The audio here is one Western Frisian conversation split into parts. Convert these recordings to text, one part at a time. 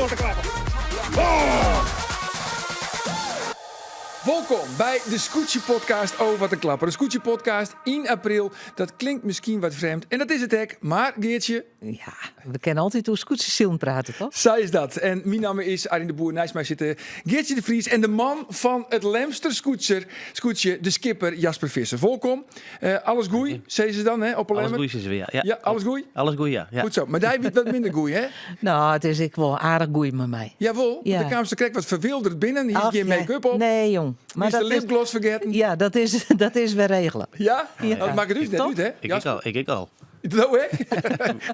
wat in klapper. Oh! Wolkom by de Skûtsje Podcast Oh Wat een Klapper. De Skûtsje Podcast yn april. Dat klinkt miskien wat frjemd en dat is it ek, mar Geartsje... Ja, we kinne altyd oer skûtsjesilen prate, toch? Sa is dat. En myn namme is Arjen de Boer. Neist my sit Geartsje de Vries en de man fan it Lemster skûtsjer, skûtsje, de skipper Jasper Visser. Wolkom. Eh, alles goeie, sizze se dan, hè, op 'e Alles Lemmer? goeie, sizze we, ja. Ja, Ja, alles goeie? Alles goeie, ja. ja. Goed zo. Mar dy wie it wat minder goeie, hè? Nou, it is ek wol aardich goeie mei my. Jawol, want Ja. dan kaam se krekt wat ferwilderd binnen. Hie Ach, gjin ja. make-up op. Nee, jong. Maar de dat is, lipgloss fergetten. ja, dat is wer regele. Ja? Ja. Dat makket ús net Toch? út, hè? Ik ek Jasper? al, ik ek al. No ek?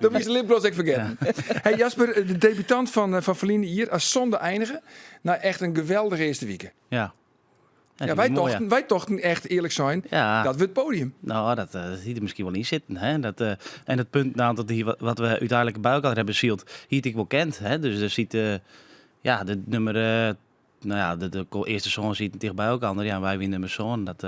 Dan is de lipgloss ek fergetten. Hey Jasper, de debutant fan ferline jier as sânde einige. Nei echt in geweldige earste wike. Ja. Ja, die wy moai, ja. tochten, wy tochten echt earlik sein, Ja. dat wurdt podium. Nou, dat hie der miskien wol yn sitten. Hè? Dat, en it punt nou, dat hier wat we úteinlik by elkoar hawwe syld, hie it ek wol kend. Hè? Dus der sit, ja, de nûmer, no ja, de earste sân sieten ticht by elkoar. Ja, en wy wiene nûmer sân. Dat,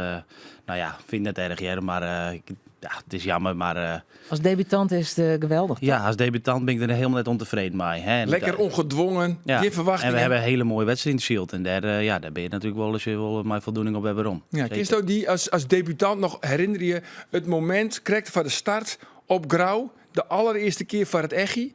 no ja, fyn ik net erch hear, mar ik, ja, it is jammer, mar As debutant is it geweldich, toch? Ja, as debutant bin ik der hielendal net ûntefreden mei. Hè. En Lekker dat- ongedwongen, Ja. gjin ferwachtingen. En we hawwe in hiele moaie wedstriid syld. En dêr, ja, dêr binne je natuerlik wol, ris wol mei foldoening op wer werom. Ja, Zeker. kinsto dy as debutant noch herinnerje it momint krekt foar de start op Grou, de allerearste kear foar it echie?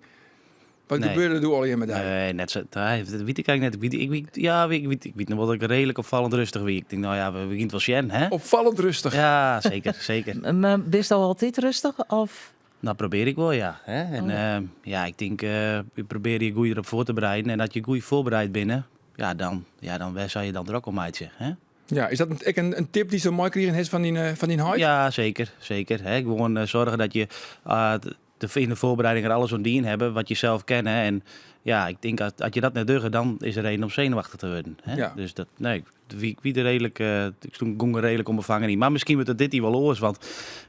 Wat Nee. gebeurde doe allegear mei dy? Nee, net sa, nee, dat wit ik eigentlik net. Ik wit, ik wit, ja, ik wit, ik wit noch wol dat ik reedlik opfallend rêstich wie. Ik tink, no ja, we gean it wol sjen, hè? Opfallend rêstich. Ja, seker, seker. Mar bist al altyd rêstich? Of? Nou, probearje ik wol, ja. Hè? En, Oh. ja, ik tink, we probearje je goed erop foar te bereiden. En as je goed foarbereid binne, ja, dan, ja, dan wêr sil je dan drok om meitsje, hè? Ja, is dat ek in tip dy'tsto meikrigen hast fan dyn heit? Ja, seker, seker. Hè? Gewoan soargje dat je yn de foarbereiding der alles oan dien hawwe wat je sels kinne. En ja, ik tink as je dat net dogge, dan is der reden om senuwachtich te wurden. Hè? Ja. Dus dat, nee, ik wie der reedlik, ik stond gong der reedlik ûnbefangen yn. Mar miskien wurdt it dit jier wol oars, want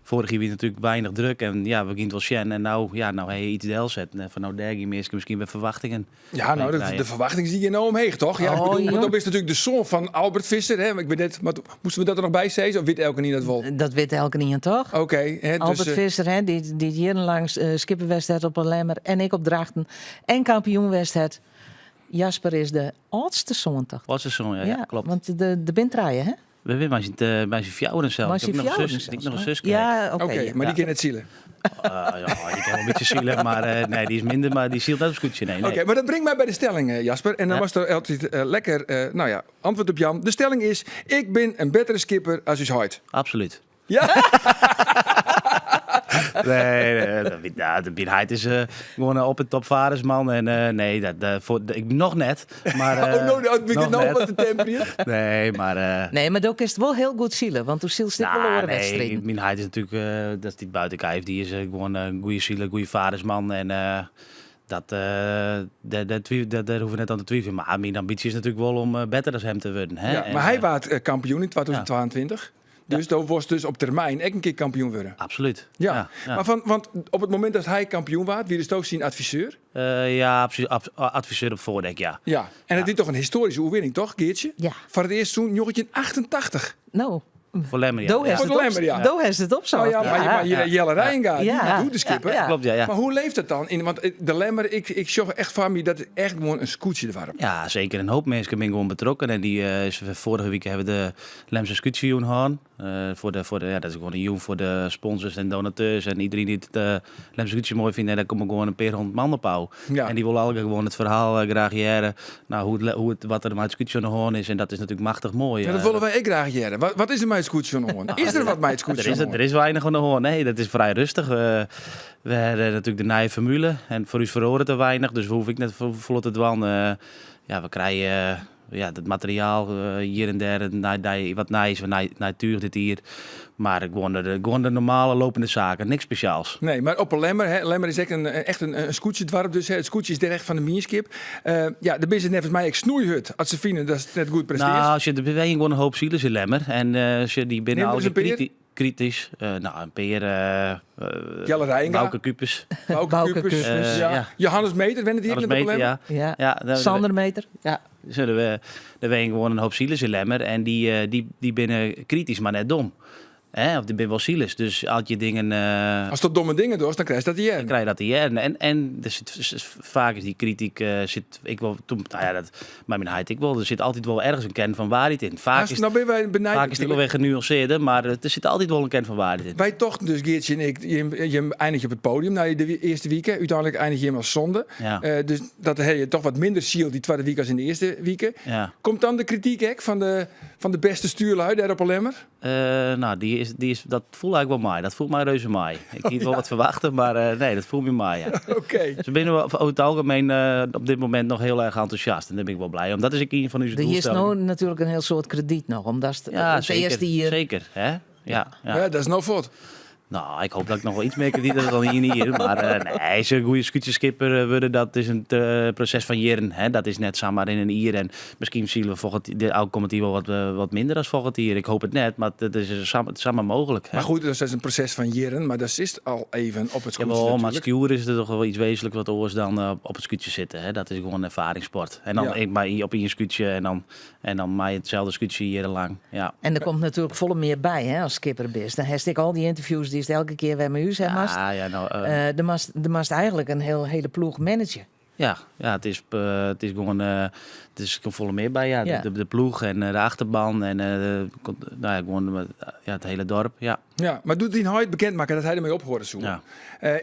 foarich jier wie natuerlik weinich druk en ja, we gean it wol sjen. En no, ja, no ha je iets delsetten en fan no dêr gean minsken miskien wer ferwachtingen Ja, no, de ferwachtings dy gean no omheech, toch? Ja, ik Oh, bedoel, want jong. dan bist natuerlik de soan fan Albert Visser. Hè? Ik wit net, mar moasten we dat der noch by sizze? Of wit elkenien dat wol? Dat wit elkenien toch? Oké. hè, dus, Albert Visser, hè, dy't jierrenlang skipper west hat op 'e Lemmer en ek op Drachten en kampioen west hat. Jasper is de âldste soan, toch? Âldste soan, ja, ja, kloppet. Want der binne trije, hè? We binne mei syn fjouweren sels. Mei Ik heb syn noch een zus, fjouweren ik nog een sels, zus Ja, oké. Oké, ja. mar dy kin net sile. Ja, dy kin wol in bytsje sile, mar nee, dy is minder, mar dy sylt net op skûtsje. Nee, nee. Oké, mar dat bringt my by de stelling, Jasper. En dan Ja. moatsto altyd lekker, no ja, antwurd op jaan. De stelling is, ik bin in bettere skipper as ús heit. Absolút. Ja? Nee, nee, dat wie, nou, de myn heit is gewoan in op en top farersman. En nee, dat, foar, ik noch net. Mar, Oh, no, no, it begjint noch no net. wat te temperjen. Nee, mar... Nee, mar do kinst wol hiel goed sile, want do sylst ek wol Nou, oare nee, wedstriden. myn heit is natuerlik, dat stiet buiten kijf, dy is gewoan in goede siler, goede farersman. En dat, dêr, dêr, dêr, dêr hoege we net oan te twiveljen. Mar myn ambysje is natuerlik wol om better as him te wurden. Hè? Ja, En, mar hy waard kampioen yn 2022. Dus do wolst dus op termyn ek in kear kampioen wurde. Absolút. Ja. Ja, ja. Mar fan, want op it momint dat hy kampioen waard, wie do syn adviseur? Ja, adviseur op foardek, ja. Ja, en it wie toch in histoaryske oerwinning, toch, Geartsje? Ja. Foar it earst sûnt 1988. No, Foar Lemmer, ja. do Ja. hast Foar it Lemmer, ja. Do hast it opsocht. Nou ja, mar Jelle Reijenga, dy Ja. doe de skipper. Ja. Kloppet, ja, ja. Mar hoe leeft dat dan? Yn, want de Lemmer, ik sjoch echt foar my dat echt gewoan in skûtsjedoarp. Ja, seker. In hoop minsken binne gewoan betrokken. En dy is foarige wike hawwe we de Lemster Skûtsjejûn hân. Foar de, ja, dat is gewoan in jûn foar de sponsors en donateurs en iderien dy't it Lemster Skûtsje moai fynt. En dêr komme gewoan in pear hûndert man op ôf. Ja. En dy wolle allegear gewoan it ferhaal graach hearre. Nou, hoe it, hoe it, wat der mei it skûtsje oan de hân is. En dat is natuerlik machtich moai. Ja, dat wolle wy ek graach hearre. Wat is der mei it skûtsje oan de hân? Is der wat mei it skûtsje oan de hân? Der is weinich oan de hân. Nee, dat is frij rêstich. We hawwe natuerlik de nije formule. En foar ús feroaret der weinich. Dus we hoege ek net folle te dwaan. Ja, we krije ja, it materiaal hjir en dêr, nei, wat nijs, nij, nij túch dit jier. Mar gewoan de normale lopende saken, niks spesjaals. Nee, mar op 'e Lemmer, hè, Lemmer is ek in, echt in skûtsjedoarp, dus hè, it skûtsje is dêr echt fan de mienskip. Ja, dêr binne se neffens my ek snoeihurd as se fine datst net goed prestearst. Nou, sjoch, der wenje gewoan in hoop silers yn Lemmer en sjoch, dy binne Neam der ris in pear. kritysk. No, in pear. Jelle Reijenga. Bauke Kupers. Bauke Bauke Kupers, Kupers. ja. Ja. Johannes Meter, wennet dy ek Johannes net op 'e Meter, Lemmer? ja. Ja. Ja, Sander Meter. Ja, der wenje gewoan in hoop silers yn Lemmer en dy binne kritysk, mar net dom. Hè, of dy binne wol silers. Dus as je dingen. Ast dat domme dingen dochst, dan krijst dat te hearren. Dan krije je dat te hearren. En der sit, faak is dy krityk sit ek wol. Toen, no ja, dat mei myn heit ek wol. Der sit altyd wol ergens in kern fan waarheid yn. Faak is, no binne wy benijd. Faak is it ek wol wer genuansearder, mar der sit altyd wol in kern fan waarheid yn. Wy tochten dus, Geartsje en ik, jim einigje op it podium nei de earste wike. Uteinlik einigje jim as sânde. Ja. Dus dat ha je toch wat minder syld dy twadde wike as yn de earste wike. Ja. Komt dan de krityk ek fan de bêste stjoerlui dêr op 'e Lemmer? No, dy is, dat foel eigentlik wol mei. Dat foel my reuze mei. Ik hie wol wat ferwachte, mar nee, dat foel my mei. Ja. Oké. Se binne oer it algemien op dit momint noch hiel erch entûsjast en dêr bin ik wol blij om. Dat is ek ien fan ús Der is doelstellingen. no natuerlik in hiel soad kredyt noch, omdat Ja, it seker. earste jier. Seker, hè? Ja, ja. Ja, dat is no fuort. No, ik hoop dat ik noch wol iets mear kredyt ha dan ien jier. Mar nee, in goede skûtsjeskipper wurde, dat is in proses fan jierren. Hè? Dat is net samar yn in jier. En miskien sile we folgjend, de ôfkommend jier wol wat minder as folgjend jier. Ik hoop it net, mar it is samar mooglik. Hè? Mar goed, dat is in proses fan jierren, mar dat is al even op it skûtsje Jawol, mar natuerlik. stjoer is der toch wol iets wezenlik wat oars dan op it skûtsje sitte. Hè? Dat is gewoan erfaringssport. En dan Ja. ek mar op ien skûtsje en dan mei itselde skûtsje jierrenlang. Ja. En der komt natuerlik folle mear by hè, as skipper bist. Dan hast ek al dy ynterviews dy'tst elke kear wer mei ús ha moatst. Ja, ja, no, Der moatst eigentlik in hiele ploech managen. Ja, ja, it is gewoan, it is folle mear by. Ja. De ploech en de achterban en no ja, gewoan ja, it hiele doarp. Ja. Ja, mar doe't dyn heit bekend makke dat hy dermei ophâlde soe, Ja.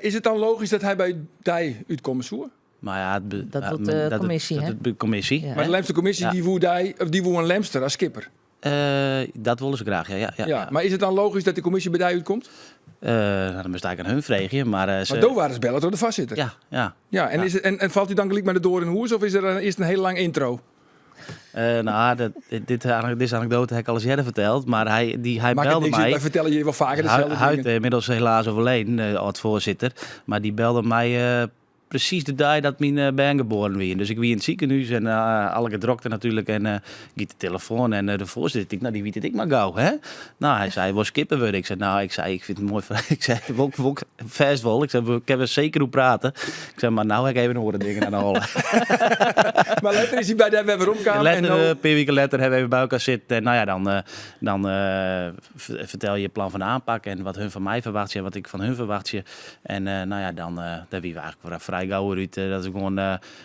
is it dan logysk dat hy by dy útkomme soe? Mar ja, Dat docht de kommisje, dat hè? de kommisje. Ja. Mar de Lemster kommisje Ja. dy woe dy, of dy woe in Lemster as skipper. Dat wolle se graach, ja. Ja, Ja, mar is it dan logysk dat de kommisje by dy útkomt? No, dan moatst eigentlik oan hun freegje, mar se Mar do waardst belle troch de foarsitter. Ja, ja. Ja, en, Ja. is it, en falt hy dan gelyk mei de doar yn hûs of is der earst in hiel lang intro? No, dizze anekdoate ha ik alris earder ferteld, mar hy Makket belde niks út, my. wy fertelle hjir wol faker deselde Huid dingen. ynmiddels helaas overleden, âld-foarsitter. Mar dy belde my presys de dei dat myn bern geboren wiene. Dus ik wie yn it sikehûs en allegear drokte natuerlik. En giet de telefoan en de foarsitter tinkt, no dy wit it ek mar gau, hè? No, hy sei, wolst skipper wurde? Ik sei, no, ik sei, ik fyn it moai. Ik sei, wol ik fêst wol. Ik sei, we kinne seker oer prate. Ik sei, mar no ha ik even oare dingen oan de holle. Mar letter is hy by dy wer weromkaam. Letter, en no in pear wiken letter, ha we even by elkoar sitten. En no ja, dan fertel je je plan fan oanpak en wat hun fan my ferwachtsje en wat ik fan hun ferwachtsje. En no ja, dan dêr wiene we eigentlik frij gau oer út. Dat is gewoan,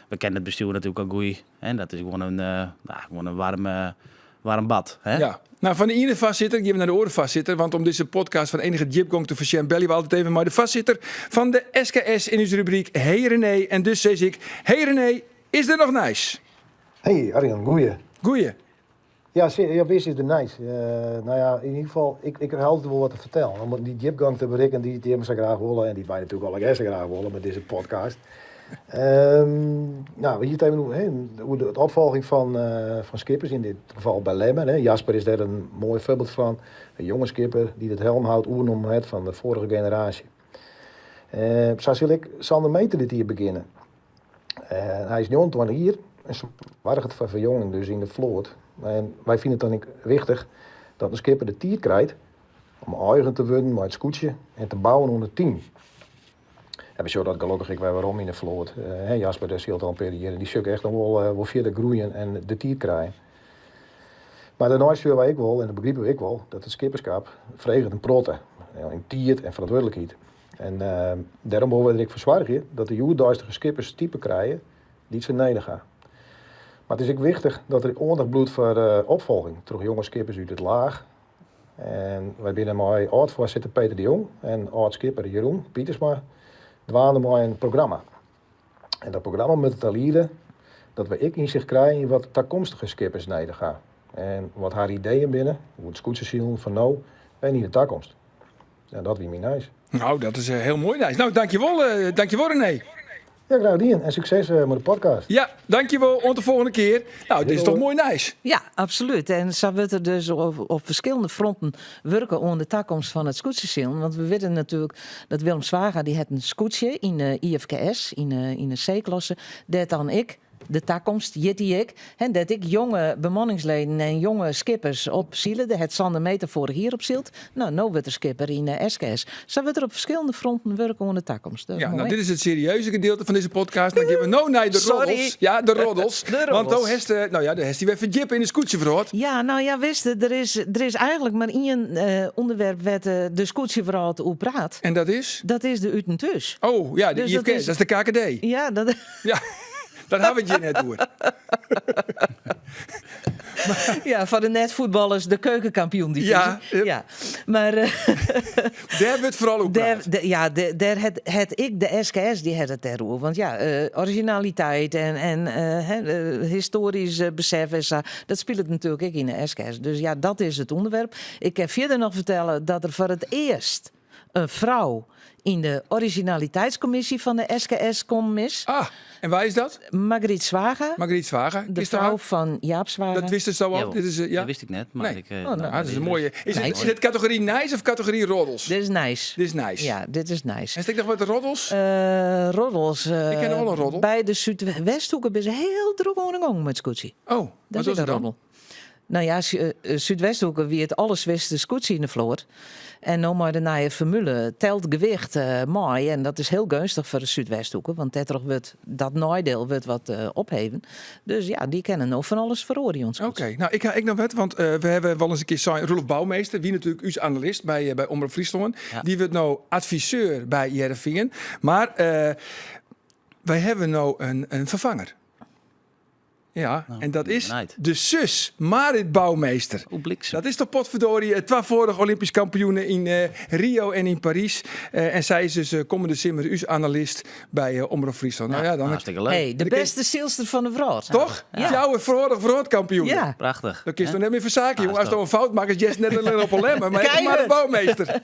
we kenne it bestjoer natuerlik al goed. En dat is gewoan in, no, gewoan in waarm bad. Hè? Ja. No, fan de iene foarsitter gean we nei de oare foarsitter. Want om dizze podcast fan enige djipgong te foarsjen, belje we altyd even mei de foarsitter fan de SKS yn ús rubryk Hey René. En dus sis ik, Hey René, is der noch nijs? Hey Arjen, goeie. Goeie. Ja, ja, wis is der nijs. No ja, yn ieder gefal, ik ha altyd wol wat te fertellen. Om dy djipgong te berikken dy't jimme sa graach wolle en dy't wy natuerlik allegear sa graach wolle mei dizze podcast. No, we hiene it even oer, hè, oer de opfolging fan skippers, yn dit gefal by Lemmer. Hè. Jasper is dêr in moai foarbyld fan. In jonge skipper dy't it helmhout oernommen hat fan de foarige generaasje. Sa sil ek Sander Meeter dit jier begjinne. Hy is 29 jier en soarget foar ferjonging dus yn de float. En wy fine it dan ek wichtich dat in skipper de tiid krijt om eigen te wurden mei it skûtsje en te bouwen oan it team. En we sjogge dat gelokkich ek wer werom yn de float. Jasper dêr sylt al in pear jier en dy sjoch ik echt noch wol fierder groeien en de tiid krijen. Mar dêrneist sjogge wy ek wol, en dat begripe we ek wol, dat it skipperskap freget in protte yn tiid en ferantwurdlikheid. En dêrom wolle wy der ek foar soargje dat de hjoeddeistige skippers stipe krije dy't se nedich ha. Mar it is ek wichtich dat der oandacht bliuwt foar opfolging troch jonge skippers út it laach. En wy binne mei âld-foarsitter Peter de Jong en âld-skipper Jeroen Pietersma dwaande mei in programma. En dat programma moat derta liede dat we ek ynsicht krije yn wat takomstige skippers nedich ha en wat har ideeën binne oer it skûtsjesilen fan no en yn de takomst. Ja, dat wie myn nijs. No, dat is hiel moai nijs. No, dankjewol, dankjewol René. Ja, graach dien en sukses mei de podcast. Ja, dankjewol. Oant de folgjende kear. No, dit is toch moai nijs? Ja, absolút. En sa wurdt der dus op ferskillende fronten wurke oan de takomst fan it skûtsjesilen. Want we witte natuerlik dat Willem Zwaga dy hat in skûtsje yn de IFKS, yn de C-klasse, dêr't dan ek. De takomst hjit dy ek. En dêr't ek jonge bemanningsleden en jonge skippers op sile. Dêr hat Sander Meeter foarich jier op syld. No, no wurdt er skipper yn de SKS. Sa wurdt der op ferskillende fronten wurke oan de takomst. Dat is Ja, nou, moai. dit is it serieuze gedielte fan dizze podcast. Dan gean we no nei de Sorry. roddels. Ja, de roddels. De Want do roddels. hast, nou ja, do hast dy wer ferdjippe yn de skûtsjewrâld. Ja, nou ja, wist, der is eigenlik mar ien ûnderwerp wêr't de skûtsjewrâld oer praat. En dat is? Dat is de Ut en Thús. Oh, ja, de Dus dat IFKS, is- dat is de KKD. Ja, dat, Ja, daar ha we it hjir net oer. Ja, foar de net-fuotballers de keukenkampioen-divyzje. Ja, ja. Ja. Mar Dêr wurdt foaral oer dêr, praat. ja, dêr hat ek de SKS dy hat it dêroer. Want ja, originaliteit en hè, histoarysk besef en sa, dat spilet natuerlik ek yn de SKS. Dus ja, dat is it ûnderwerp. Ik kin fierder noch fertelle dat der foar it earst in frou yn de originaliteitskommisje fan de SKS kommen is. Ah, en wa is dat? Margriet Zwaga, Margriet Zwaga. de Is dat frou haar? fan Jaap Zwaga. Dat wist al? Jawel, Dit is, ja. Dat wist ik net, mar Nee. ik... Oh, nou. Ah, dat is in moaie. Is Nee. it, is it kategory nijs of kategory roddels? Dit is nijs. Dit is nijs. Ja, dit is nijs. En stik noch wat roddels? Roddels. Ik ken al in roddel. By de Súdwesthoeke binne se hiel drok oan de gong mei it skûtsje. Oh, wat Dat is is it in dan? roddel. Nou ja, Súdwesthoeke wie it allerswierste skûtsje yn de float. En no mei de nije formule telt gewicht mei. En dat is hiel geunstich foar de Súdwesthoeke. Want dêrtroch wurdt dat neidiel wurdt wat opheven. Dus ja, dy kinne no fan alles feroarje. Oké, nou ik ha ek noch wat, want we hawwe wolris in kear sein, Roelof Bouwmeester, wie natuerlik ús analist by Omrop Fryslân. Ja. Dy wurdt no adviseur by Hearrenfean. Mar wy hawwe no in ferfanger. Ja, Nou, en dat is benijd. de sus Marit Bouwmeester. Oeh, bliksem. Dat is toch potverdorie twafâldich Olympysk kampioene yn Rio en yn Parys. En sy is dus kommende simmer ús analist by Omrop Fryslân. Nou ja, dan Hartstikke leuk. Hey, de bêste sylster fan de wrâld. Toch? Ja. Fjouwerfâldich wrâldkampioen. Ja. Prachtich. Dan kinst Hè? toch net mear fersaakje, jongen. Ah, As do in fout makkest, hearst net allinnich op 'e Lemmer, mar ek Keihard. Marit Bouwmeester.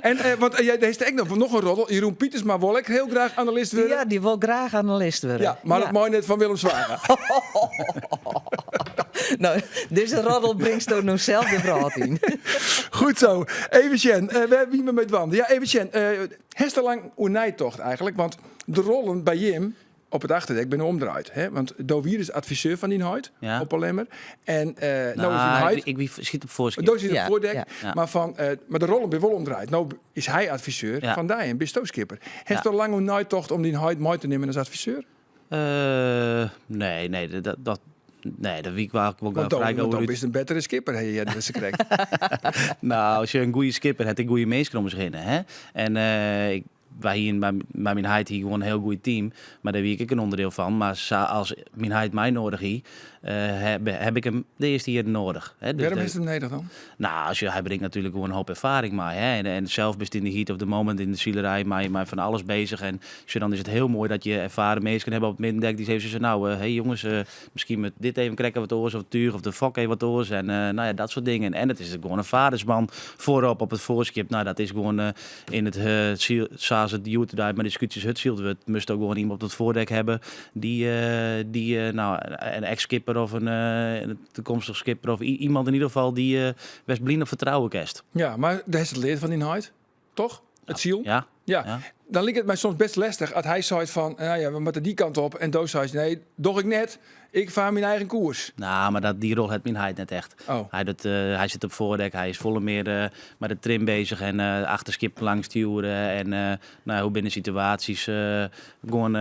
En, want jij heeft ek noch in roddel. Jeroen Pietersma wol ek hiel graach analist wurde. Ja, dy wol graach analist wurde. Ja, mar dat mei net fan Willem Zwaga. Nou, dizze roddel bringst no sels de wrâld yn. Goed zo. Even sjen, wêr wiene we mei dwaande? Ja, even sjen. Hast der lang oer neitocht eigenlik? Want de rollen by jim op it achterdek binne omdraaid. Hè? Want do wie dus adviseur fan dyn heit Ja. op 'e Lemmer. En no is dyn Nou, heit... ik wie siet op foarskip. Do sit op Ja, foardek, ja. Ja. mar de rollen binne wol omdraaid. No is hy adviseur Ja. fan dy en bisto skipper. Hast Ja. der lang oer neitocht om dyn heit mei te nimmen as adviseur? Nee, nee, dat wie ik wel Want frij dan gau út. bist in bettere skipper, hè, ja, dat is krekt. Nou, as je in goede skipper hebt, in goede minsken om sich hinne. Hè? En wy hiene by myn heit hie gewoan in hiel goed team, mar dêr wie ik ek in ûnderdiel fan. Mar sa as myn heit my nedich hie, ha ik him de earste jierren nedich. Hè? Dus Wêrom de is it nedich dan? Nou, hy bringt natuerlik gewoan in hoop erfaring mei. Hè? En sels bist yn de heat of the moment yn de silerij mei fan alles beuzich. En sjoch, dan is it hiel moai dat je erfaren minsken hawwe op it middendek dy sizze, nou, hey jonges, miskien moat dit even krekt wat oars, of it túch of de fok even wat oars. En nou ja, dat soart dingen. En it is gewoan in vadersman foarop op it foarskip. Nou, dat is gewoan yn it sa as it hjoed-de-dei mei de skûtsjes hurdsyld wurdt, moatst ek gewoan iemand op it foardek hawwe dy't nou, in eks-skipper of in takomstige skipper of iemand yn ieder gefal dy't wêr'tst blyn op fertrouwe kinst. Ja, mar dêr hast it leard fan dyn heit, toch? It silen? Ja. Ja. Ja. Dan liket it my soms bêst lestich as hy seit fan, nou ja, we moatte dy kant op. En do seist, nee, doch ik net. Ik fear myn eigen koers. Nou, mar dat, dy rol hat myn heit net echt. Oh. Hy sit op foardek, hy is folle mear mei de trim beuzich en achterskip langs stjoere. En nou, hoe binne situaasjes gewoan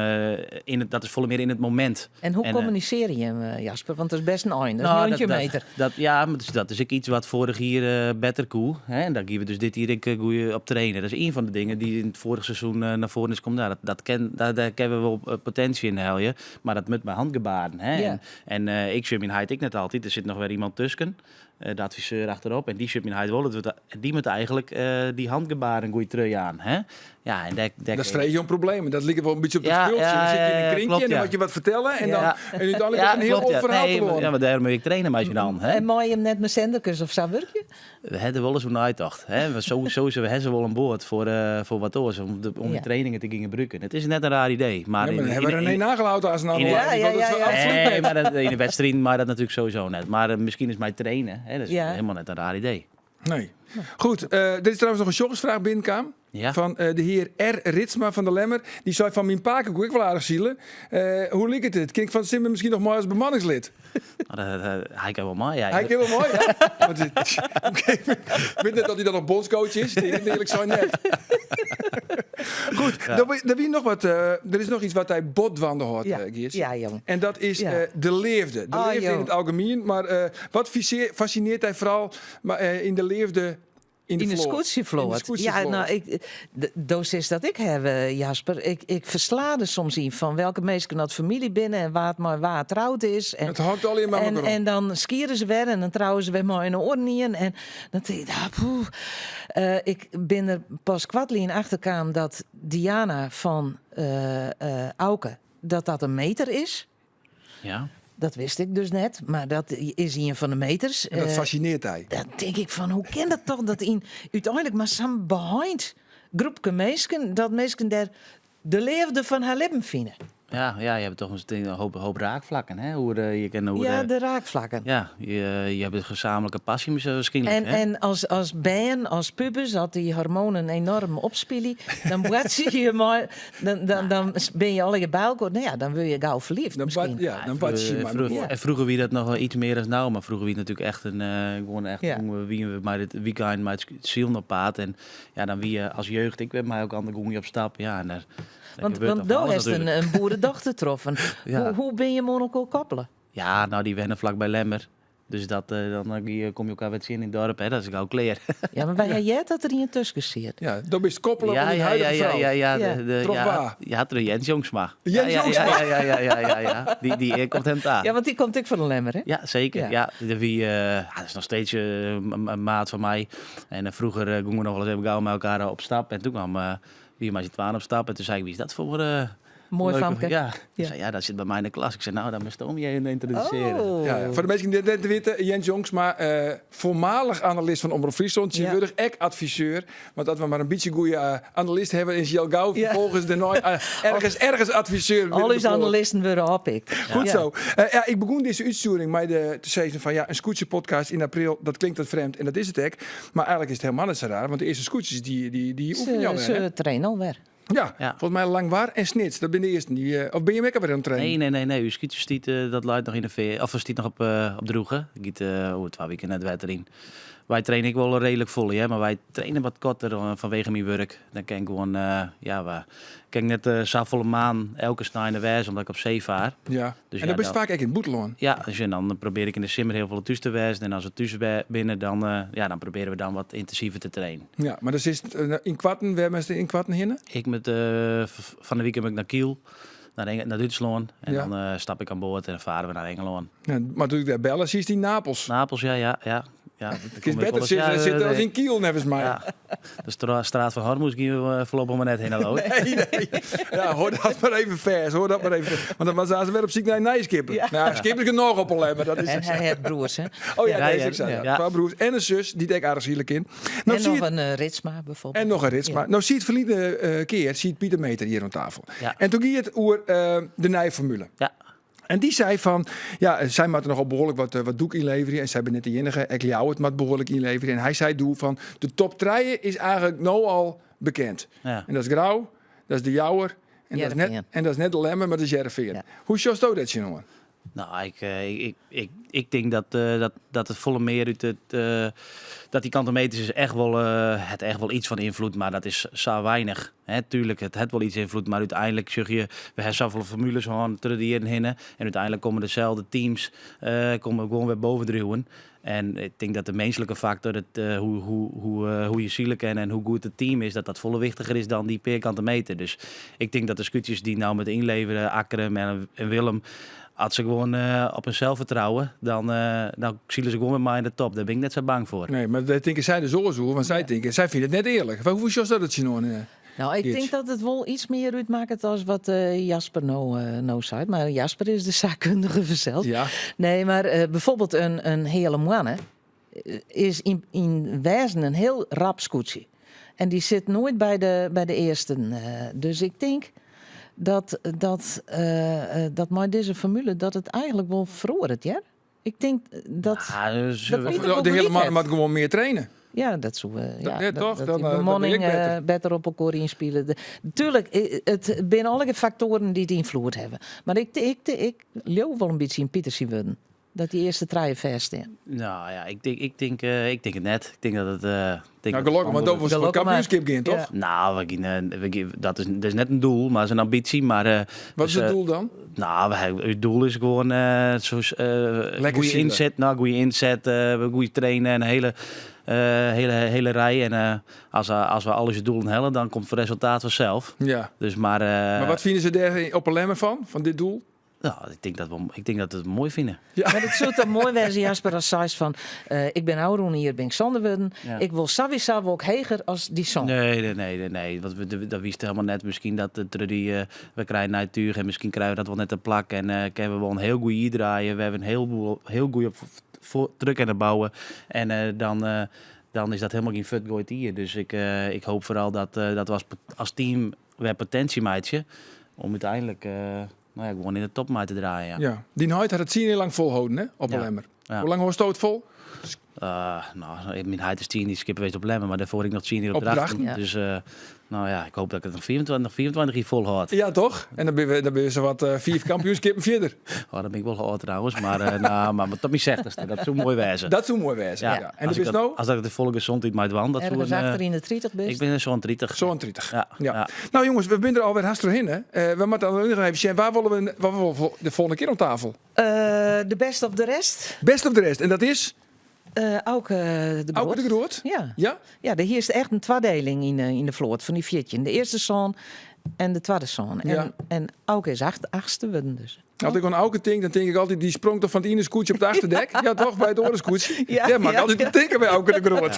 yn it, dat is folle mear yn it momint. En hoe En, kommunisearje je him, Jasper? Want dat is bêst in ein. Dat is Nou, 90 meter. Ja, mar dus, dat is ek yts wat foarich jier better koe. Hè? En dêr gean we dus dit jier ek goed op trainen. Dat is ien fan de dingen dy't yn it foarige seizoen nei foaren is kommen. Nou, dêr kinne we wol potinsje yn helje. Mar dat moat mei handgebaren. Hè? Ja. En ik sjoch myn heit ek net altyd. Der sit noch wer iemand tusken. De adviseur achterop. En dy sjocht myn heit wol. Dy moat eigenlik dy handgebaren goed terug aan. Hè? Ja, en dêr Dat is freegje om problemen. Dat liket wol in bytsje op dat Ja, spultsje. ja, Dan sit je yn in ja, krinkje klopt, en dan ja. moat je wat fertelle. En, dan, Ja. en úteinlik in hiel klopt, oar ja. ferhaal Nee, te mar, ja, mar dêrom moat ik trainen mei dan. Hè? En meie je him net mei zenderkes of sa wurkje? We hawwe wolris oer neitocht. Hè? We sowieso, we hawwe se wol oan board foar wat oars, om Ja. de trainingen te gean brûken. It is net in raar idee. Mar Ja, maar dan hawwe we René Nagelhout as in Ja, ja. Absolút Nee, net. mar dat, yn de wedstriid, mar dat natuerlik sowieso net. Mar miskien is mei trainen, hè, dat is Ja. hielendal net in raar idee. Nee. Goed, der is trouwens noch in sjoggersfraach binnenkaam. Ja. Fan de hear R. Ritsma fan de Lemmer. Dy sei fan myn pake koe ek wol aardich sile. Hoe liket it? Kin ik fan 't simmer miskien noch mei as bemanningslid? Nou, hy kin wol mei, ja. Hy kin wol mei, ja. Want ik wit net oft hy dan noch bondscoach is. Ik earlik sein net. Goed, Ja. der wie noch wat, der is noch iets wat dy bot dwaande hâldt, Ja. Geartsje. Ja, jong. En dat is Ja. de leafde. De Oh, leafde yn jong. it algemien. Mar wat fascinearret dy foaral mar, yn de leafde yn de Yn de float? skûtsjefloat. Yn de Ja, skûtsjefloat. nou, ik, de dosis dat ik haw, Jasper, ik fersla der soms yn fan welke minsken dat famylje binne en wa't mei wa troud is. En, It hâldt allegear mei en, elkoar op. en dan skiede se wer en dan trouwe se wer mei in oaren ien. En dan tink ik, ah, poeh. Ik bin der pas koartlyn achterkaam dat Diana fan Auke, dat dat in meter is. Ja. Dat wist ik dus net, mar dat is ien fan de meters. En dat fascinearret dy. Dan tink ik fan, hoe kin dat toch dat yn úteinlik mar sa'n beheind groepke minsken, dat minsken dêr de leafde fan har libben fine. Ja, ja, je hebt toch een hoop raakvlakken, hè? Hoe de, je kan, hoe Ja, de, de raakvlakken. Ja, je hebt een gezamenlijke passie waarschijnlijk, En hè? als bern, als pubers, als die hormonen enorm opspelen, dan word je maar, dan ben je al je bij elkaar. Nou ja, dan word je gauw verliefd Dan misschien. ja, dan bad je maar Vroeger, Ja. en vroeger wie dat nog wel iets meer dan nou, maar vroeger wie het natuurlijk echt een, gewoon echt Ja. hoe we, wie we maar het weekend maar het ziel op paad. En ja, dan wie je als jeugd, ik ben mij ook aan de gong op stap. Ja, en daar Want gebeurt dan van daar alles is natuurlijk. een boerendochter getroffen. Ja. Hoe ben je Monaco koppelen? Ja, nou die wennen vlak bij Lemmer. Dus dat, dan kom je elkaar weer zien in het dorp, hè? Dat is gauw kleer. Ja, maar wij jij dat er in tussen zit. Ja, dan is het koppelen Ja, om die ja, huidige ja, ja, vrouw. ja, ja, Ja. de, Troch ja, waar? ja, terug Jens Jongsma. Jens Ja, ja, Jongsma. ja, ja, ja, ja, ja, ja. Die komt hem daar. Ja, want die komt ook van de Lemmer, hè? Ja, zeker. Ja. Ja. De wie, ja, dat is nog steeds een maat van mij. En vroeger gingen we nog wel eens even gauw met elkaar op stap. En toen kwam wie maar zit twaalf op stap. En toen zei ik, wie is dat voor Mooi leuke famke. Ja. Ja. Toen zei, ja, dat zit bij mij in de klas. Ik zei, nou, dan moet je je introduceren. Oh. Ja, ja. Voor de mensen die het net weten, Jens Jongsma, voormalig analist van Omroep Friesland, Ja. tegenwoordig ook adviseur. Want dat we maar een beetje goede analist hebben, is Jel Gauw Ja. vervolgens de nooit, ergens adviseur binnen Al de uw vloot. analisten worden oppikt. Goed Ja. zo. Ja, ik begon deze uitsturing met de te zeggen van ja, een scootje-podcast in april, dat klinkt wat vreemd en dat is het ook. Maar eigenlijk is het helemaal niet zo raar, want de eerste scootjes die oefenen al weer, Ze hè? trainen alweer. Ja, Ja. volgens mij Langwaar en Snits, dat ben de eerste. Die, of ben je met elkaar aan het trainen? Nee, nee, nee, nee. Uw schietjes stiet, dat luidt nog in de veer, of stiet nog op droegen. Ik giet oh, 2 weken net wetter in. Wij trainen ik wel redelijk vol, hè, maar wij trainen wat korter vanwege mijn werk. Dan kan ik gewoon, ja, we, kan ik net zoveel maan elke snij in de wijze, omdat ik op zee vaar. Ja. Dus en ja, dan ben je dan vaak echt in het Boeteloon. Ja, dus en dan probeer ik in de simmer heel veel thuis te wijzen. En als we thuis binnen, dan, ja, dan proberen we dan wat intensiever te trainen. Ja, maar dat is in Kwarten, waar mensen in Kwarten hinnen? Ik met van de week ben ik naar Kiel, naar Duitsland. En Ja. dan stap ik aan boord en dan varen we naar Engeland. Ja, maar toen ik daar bellen, zie je die Napels. Napels, ja, ja, ja. Ja, dat Het is kom ik beter wel eens- zitten, ja, zitten als nee. in Kiel, nevens mij. Ja. De straat van Hormuz gingen we voorlopig maar net heen, hallo. Nee, nee. Ja, hoor dat maar even vers. Hoor dat maar even vers. Want dan was ze weer op ziek naar een nijskipper. Ja. Nou, skippers kunnen nog op maar dat is En hij heeft broers, hè? Oh ja, Ja, deze ja, ik zei, ja. ja. Twee broers en een zus, die deed aardig zielig in. Nou, en zie nog je een Ritsma bijvoorbeeld. En nog een Ritsma. Ja. Nou, zie het verleden keer, zie het Pieter Meter hier aan tafel. Ja. En toen ging het over de Nijformule. Ja. En die zei van, ja, zij moeten nogal behoorlijk wat doek inleveren. En zij ben net de enige, ik jou het maar behoorlijk inleveren. En hij zei doe van, de top 3 is eigenlijk nou al bekend. Ja. En dat is Grauw, dat is de Jouwer. En dat is net, Hearrenfean. en dat is net de Lemmer, maar dat is Hearrenfean. Ja. Hoe is dat, jongen? Nou, ik denk dat het volle meer uit het, dat die kantometers is echt wel, het echt wel iets van invloed, maar dat is zo weinig. Hè, tuurlijk, het heeft wel iets invloed, maar uiteindelijk zeg je, we hebben zoveel formules gewoon terug die heen en uiteindelijk komen dezelfde teams komen gewoon weer bovendrijven. En ik denk dat de menselijke factor, het, hoe je zielen kent en hoe goed het team is, dat dat volle wichtiger is dan die vierkante meter. Dus ik denk dat de scootjes die nou met inleveren, Akkrum en Willem, als ze gewoon op hun zelfvertrouwen, dan zielen ze gewoon met mij in de top. Daar ben ik net zo bang voor. Nee, maar dat denken zij dus ook zo, want zij Ja. denken, zij vinden het net eerlijk. Maar hoe is dat het je nou, Nou, ik Iets. denk dat het wel iets meer uitmaakt als wat Jasper nou zei. Maar Jasper is de zaakkundige vanzelf. Ja. Nee, maar bijvoorbeeld een hele moanne is in wezen een heel rap scootje. En die zit nooit bij de eerste. Dus ik denk dat met deze formule dat het eigenlijk wel verandert, ja? Ik denk dat Ja, dus dat we Pieter De wel hele gelijk man heeft. moet gewoon meer trainen. Ja, dat soe. Ja, ja, toch? Dat Dan, die dan ben bemanning ik better. better op elkoar ynspile. Tuurlijk, it binne allegear faktoaren dy't ynfloed hawwe. Mar ik leau wol in bytsje yn Pieter syn wurden. Dat dy earste trije fêststean. Nou ja, ik tink it net. Ik tink dat it. Tink Nou, dat het gelokkich, want dan was het voor Gelokkich maar. kampioenskip gean, toch? Ja. Nou, dat is net in doel, mar it is in ambysje. Mar, Wat is dus, it doel dan? Nou, it doel is gewoan Lekker goede sile. ynset, nou, goede ynset, goede trainen en een hele rij. En as we al ús doelen helje, dan komt it resultaat fansels. Dus mar, Mar wat fine se dêr op 'e Lemmer fan, fan dit doel? Nou, ik tink dat we it moai fine. Mar it soe toch moai wêze, Jasper, ast seist fan... ik bin ôfrûne jier bin ik sânde wurden. Ik wol sawiesa wol ik heger as dy sân. Nee. Want dat wist hielendal net. Miskien dat it die, we krije nij túch en miskien krije we dat wol net te plak. En kinne we wol in hiel goed jier draaie. We hawwe in hielboel, hiel goede truck oan it bouwen. En dan is dat hielendal gjin fuortgoaid jier. Dus ik hoopje foaral dat we as team wer potinsje meitsje. Om úteinlik nou ja, gewoan yn de top mei te draaien. Ja. Ja. Dyn heit hat it 10 jier lang folholden, hè? Op de Lemmer. Ja. Hoe lang hâldst it fol? Nou, myn heit is 10 jier skipper west op Lemmer, mar dêrfoar ek noch 10 jier op Op Drachten. Drachten. Dus nou ja, ik hoopje dat ik it noch 24 jier folhâld. Ja, toch? En dan binne we sawat fiif kampioenskippen fierder. Oh, dan bin ik wol âld trouwens, mar, nou, mar tot myn 60ste, dat soe moai wêze. Dat soe moai wêze. Ja. Ja. En As do ik bist dat, no? as ik de folle gesondheid mei dwaan, dat soe Ergens in, achter yn de 30 bist. Ik bin sa'n 30. Sa'n 30. Ja, Ja. ja. Nou jonges, we binne der alwer hast trochhinne. We moatte allinnich noch even sjen, waar wolle we de folgjende kear oan tafel? De best of the rest. Best of the rest. En dat is? Auke de Groot. Auke de Groot? Ja. Ja? Ja, dêr is echt in twadieling yn de float fan dy 14. De earste sân en de twadde sân. En Auke is achtste wurden dus. As ik oan Auke tink, dan tink ik altyd, dy sprong toch fan it iene skûtsje op it achterdek? Ja, toch? By it oare skûtsje? Ja, Ja, mar ja, altyd ja. tinke by Auke de Groot.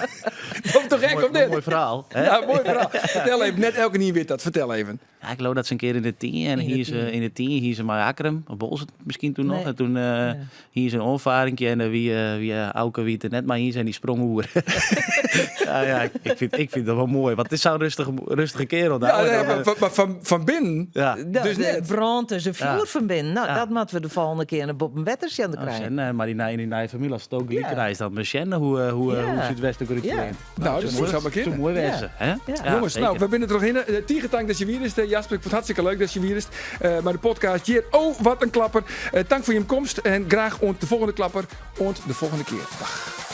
Dat is toch gek Moai, of net? moai ferhaal. Hè? Ja, moai ferhaal. Fertel even, net elkenien wit dat. Fertel even. Ja, ik leau dat se in kear yn de tien en Yn de hier ze tien. yn de tien hier ze mei Akkrum, of Boalsert miskien doe noch. Nee. En doe hie se in oanfarinkje en wie Auke wie it der net mei iens en dy sprong oer. Ja, ik fyn dat wol moai, want it is sa'n rêstige kearel. Ja, Nou, nee, dan, mar fan binnen. Ja. Dus De net. brânt dus in fjoer fan binnen. Nou, Ja. dat moatte we de folgjende kear nei boppe wetter sjen te Oh, krijen. sjen, mar dy nije famylje, as it ek gelyk Ja. reist, dan mar sjen hoe Súdwest ek Ja. rint. Nou, dat soe samar kinne. Soe moai wêze, hè? Ja. Ja, Jonges, nou, seker. we binne der trochhinne. Tige tank dat je hjir bist, Jasper. Ik fûn it hartstikke leuk dat je hjir bist. Mar de podcast hjir, oh, wat in klapper. Tank foar jim komst en graach oant de folgjende klapper. Oant de folgjende kear. Dag.